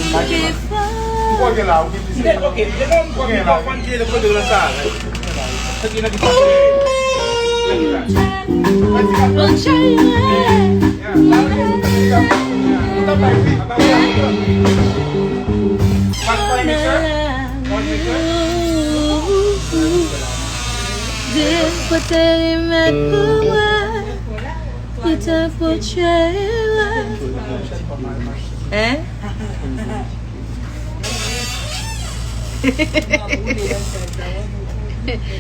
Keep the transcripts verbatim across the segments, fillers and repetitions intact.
Ou gen la, ou gen plis. Ok, depi m konn ki pafòn ki nan kote w nan sa. Sa ki nan ki pafòn. Depote li mèt pou mwen. Li te pou tchwe. Hein?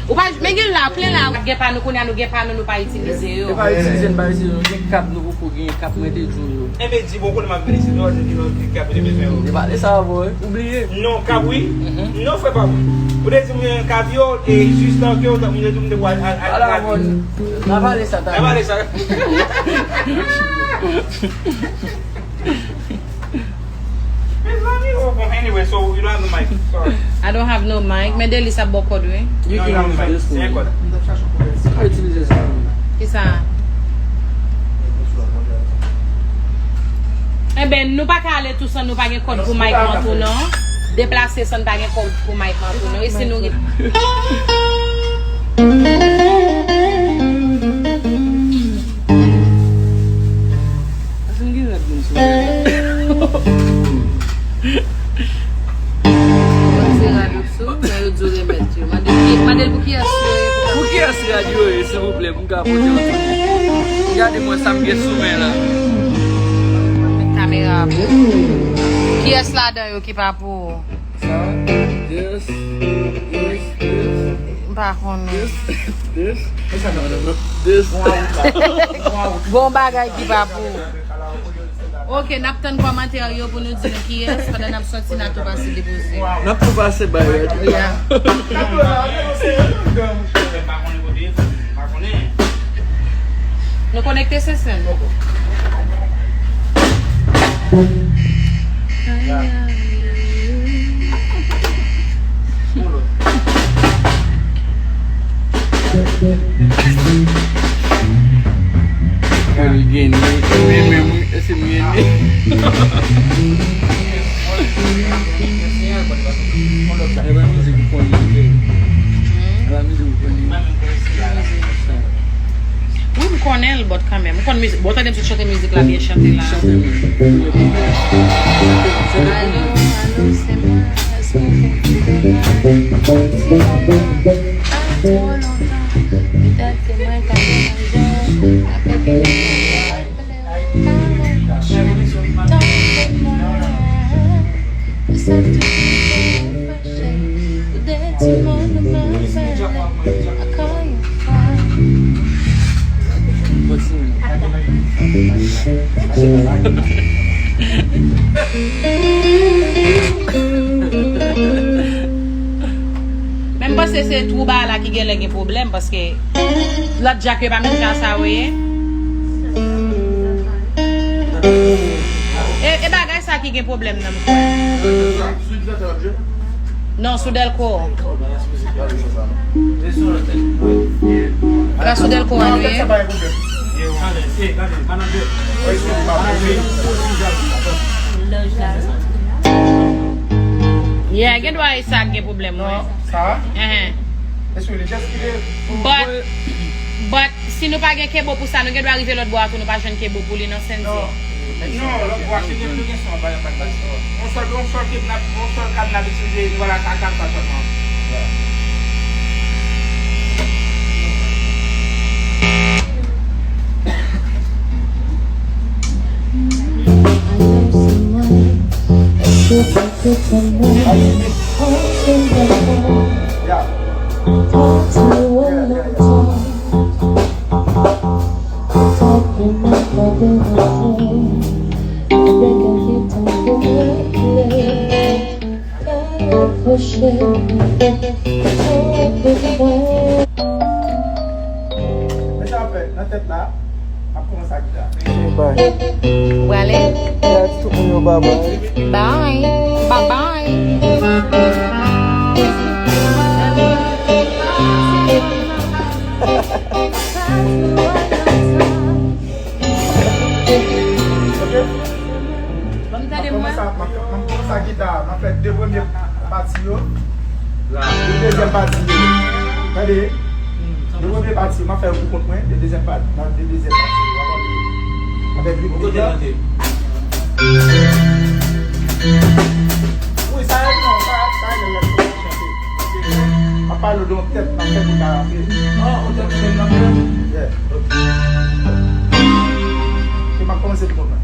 Ou pa, men gen la, plen la, gen pa nou kounye a, nou gen pa nou, nou pa itilize yo. E pa itilize, nou pa itilize, nou gen kap, nou poko gen kap, mwen te di w yo. Enben, di bon, kote m ap vin isit, non, di nou ki kap, ou te bezwen yo. E pa de sa, bro, ou bliye. Non, kap, wi. Non, frè pa m. Ou te di m gen kap yo, e jis nan ke w, m te di w m te pral al, al, al. Ala, bon, n a pale sa, ta. N a pale sa. Mezanmi, oh, bon, anyway, so you don't have the mic. Sorry. I don't have no mic. Men Delice ap bò kòd, wi. You can use this one. Ka itilize sa. Kisa? Enben, nou pa ka ale tou san nou pa gen kòd pou mic man tou, non. Deplase san n pa gen kòd pou mic man tou, non. E si nou gen Paske m gen rad moun sou mwen. Mwen se rad ou sou, men yo di w remèt yo. Mande l ki, mande l pou kiyès yo ye, pou kiyès rad yo ye, silvouplè, pou m ka pote yon ti. Gade mwen sa m gen sou men la. Met kamera a pou ou. Kiyès ladan yo ki pa pou ou? Sa, this, this, this. M pa konnen. This, this, this. Gon bagay ki pa pou ou. Ok, n ap tann kòmantè yo pou nou di nou kiyès, pandan n ap sòti, n a tou pase depoze. N ap tou pase bay yo. Yeah. Nou konekte Sensen. Kòl gen li, men menm wi, èske m gen li? E pa mizik ou konnen, e pa mizik ou konnen. Wi, m konnen l, but kanmenm. M konn mizik. Bon, tande m sot chante mizik la, byen chante la. Chante, wi. Alo, alo, se mwen. Èske w konn ki bagay? Ti baba, pa twò lontan. Petèt ke mwen ka deranje w. Apre ke mwen pa vle w, pa mwen. Tann mwen. Sa toujou fache. Pou de timoun nan move. Ankò yon fwa. Men m panse se twou ba la ki genlè gen pwoblèm, paske lòt djak yo pa menm jan sa yo ye. E, e bagay sa ki gen pwoblèm nan, m kwè. Non, sou Dèlko. Gras ou Dèlko a nou ye. Yeah, gen dwa e sa k gen pwoblèm, wi. Sa? Enhen. But, but, si nou pa gen kebo pou sa, nou gen dwa rive lòt bò a tou, nou pa jwenn kebo pou li nan Sense. Non, lòt bò a, se gen, nou gen son, pa, pa, pa. On sèl, on sèl kèb n ap, on sèl kab n ap itilize, nou pral ak kab sa sèlman. Mwen sa fè nan tèt la. Mwen prale. Yes, tout moun yo, bye bye. Bye. Bye bye. Ok? Ban m tande mwen. Mwen sa, mwen, mwen sa. Yo. Dezyèm pati yo. Tande. Yo premye pati, m ap fè l pou kont mwen. De dezyèm pati, nan de dezyèm pati yo. W ap tande. Avèk ritm la. Wi, sa e non, sa, sa e lè chante. M ap pale de yon tèt, m ap fè moun la rantre. Oh, yon tèt ki fè l rantre? Yeah. Ok. E m ap kòmanse pou kont mwen.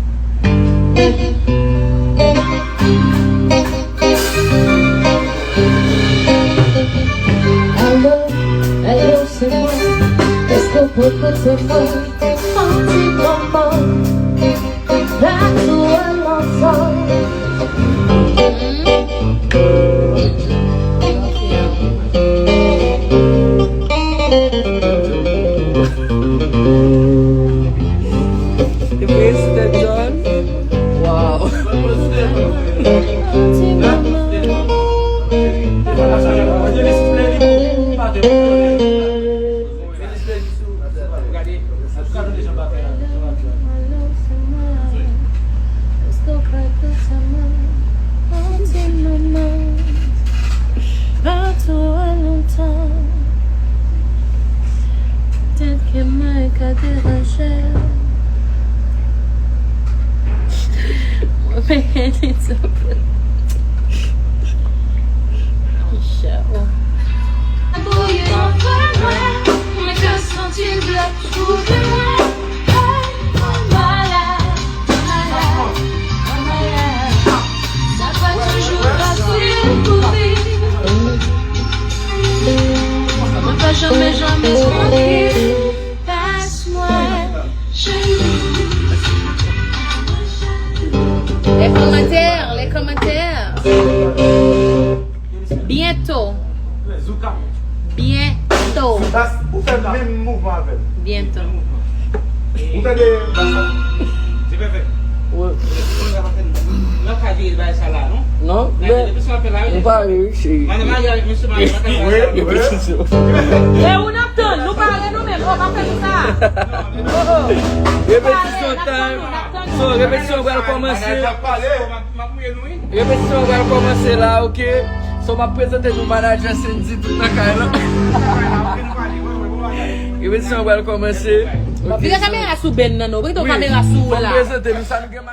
Alo, alo, se mwen. Èske w pran kote mwen? Yon ti moman, pa twò lontan. Depi Esther John. Wow. Pa twò lontan. Petèt ke mwen ka deranje w. Mwen peye li tou. Michel. Bouyi anfè mwen, mwen ka santi l blòk sou pye mwen. Hey, mwen malad, mwen malad, mwen malad. Sa pa toujou fasil pou viv. Mwen pa janmen, janmen trankil. Pas mwen, cheri. Les commentaires, les commentaires. Bientôt. Bientôt. Bas, ou fè menm mouvman avè l. Bientôt. Ou tande bas la? Se pèfè. Wi. Nan ka vire bagay sa la, non? Non, men nou pare, wi, cheri. Madan Maria avèk mesye Maria pa ka fè sa. Wi, wi. E ou n ap tann, nou pare nou menm, oh, pa fè nou sa. Oh, oh. Repetisyon time. So, repetisyon pral kòmanse. Repetisyon pral kòmanse la, ok? So, m ap prezante nou manager Sendy tout nan kay lan. Repetisyon pral kòmanse. Ok, vire kamera sou Ben nan, non. Vire kamera sou la. M prezante nou sa nou gen.